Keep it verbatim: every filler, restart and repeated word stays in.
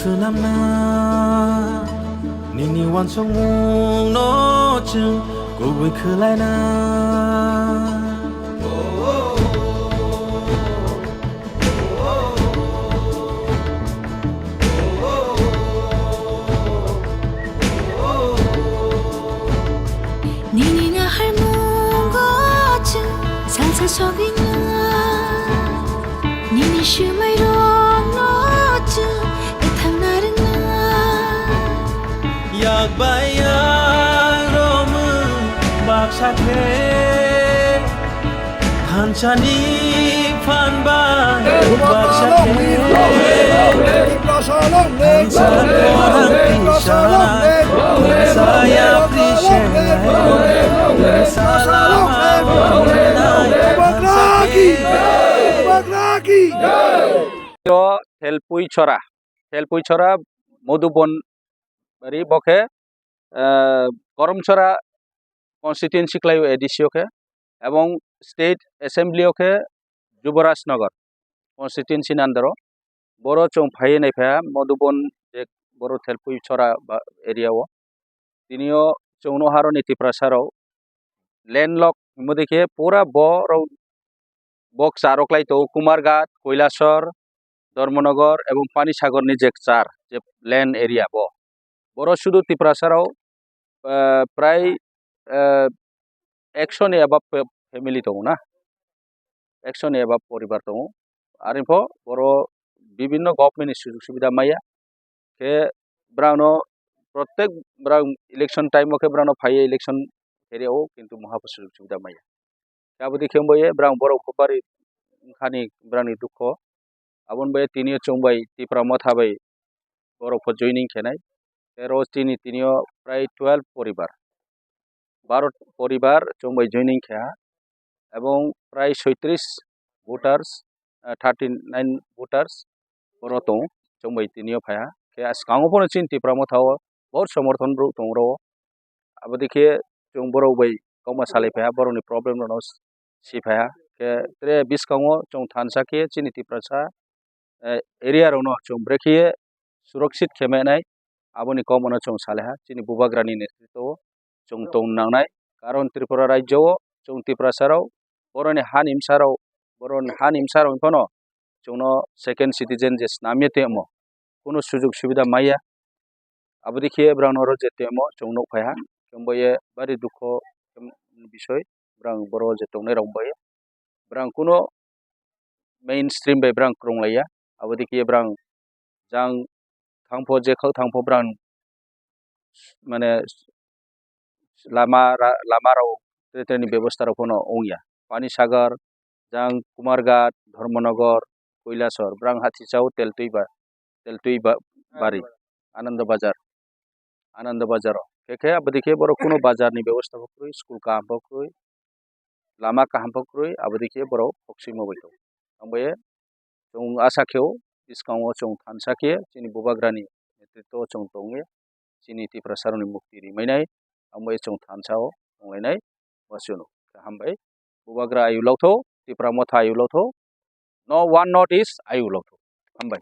Swnamna nini uansukmungno chwng kubui khwlaina. Nini naharmungo chwng salsa sogwina. Nini swmairokno chwng kwthang narwkna. Yak bai yak romwi baksa khe thansani phan bai baksa khe. Thansa khorang tisa, thansa yapri se, thansa lama wngnai thansa khe. Thelpui chora, Thelpui chora Madhubon bari bo khe, eh, Karamchara constituency khlai o A D C o khe, ebong state assembly o khe Jubarajnagar constituency ni under o. Boro chwng phaiwi naiphaiha Madhubon je boro Thelpui chora ba area o. Tini o chwngno haroni Tiprasa rok landlock hwnwi khe pura borok bo kwcharo khlai tongo, Kumarghat, Kailasor, Dharmanagar ebong Panisagar ni je kwchar je land area bo. Boro sudu Tiprasa rok, eh, prai, eh, ekso ni above fa-, family tongo na, ekso ni above poribar tongo. Aroni pho boro bibinno government ni sujog subida maya. Khe borokno protek borok election time o khe borokno phaiwi election khe rw, kintu moha bo sujog subida maya. Khe abo dikhe wngbaye borok borok bari wngkhani borokni dukho. Aboni bai tini o chwng bai Tipra Motha bai borok pho joining khenai. Tei oro chini tini o prai twelve poribar, baro poribar chwng bai joining kheha, ebong prai soitris voters, eh, thirty nine voters oro tongo, chwng bai tini o phaiha. Khe swkango phano chini Tipra Motha o bahut somorthon borok tongo oro. Abo dikhe chwng borok bai kokma salai phaiha, borokni problem rokno si phaiha. Khe tre bwskango chwng thansa khe chini Tiprasa, eh, area rokno chwng bwrwi khe surakshit khe manai, aboni kokmano chwng salaiha. Chini bubagrani netritwo o chwng tong nangnai, karon Tripura rajyo o chwng Tiprasa rok, boroni hani bwsa rok, boroni hani bwsa rok phano chwngno second citizen je snamya tongmo, kunu sujog subida maya. Abo dikhe borokno oro je tongmo chwng nuk phaiha, chwng bai bari dukho bisoi, borok boro je tongnai rok bai borok kunu mainstream bai borok kwrwng laiya. Abo dikhe borok jang thangpho, je khao thangpho borok mane lama ra-, lama rok tre tre ni bebosta rok phano wngya. Panisagar, jang Kumarghat, Dharmanagar, Kailasor, borok hati chao Teltwi ba-, Teltwi ba-, bari, Anando Bazar, Anando Bazar o. Khe khe abo dikhe borok kunu bazar ni bebosta bo kwrwi, school kaham bo kwrwi, lama kaham bo kwrwi, abo dikhe borok khok swima bai tongo. Ang bai chwng asa khe o bwskango chwng thansa khe chini bubagrani netritwo o chwng tongwi chini Tiprasa rokni mukti rimainai, ang bai chwng thansa o tonglainai, bo chwng hambai. Bubagra ayuk lok tho, Tipra Motha ayuk lok tho, no one North East ayuk lok tho. Hambai.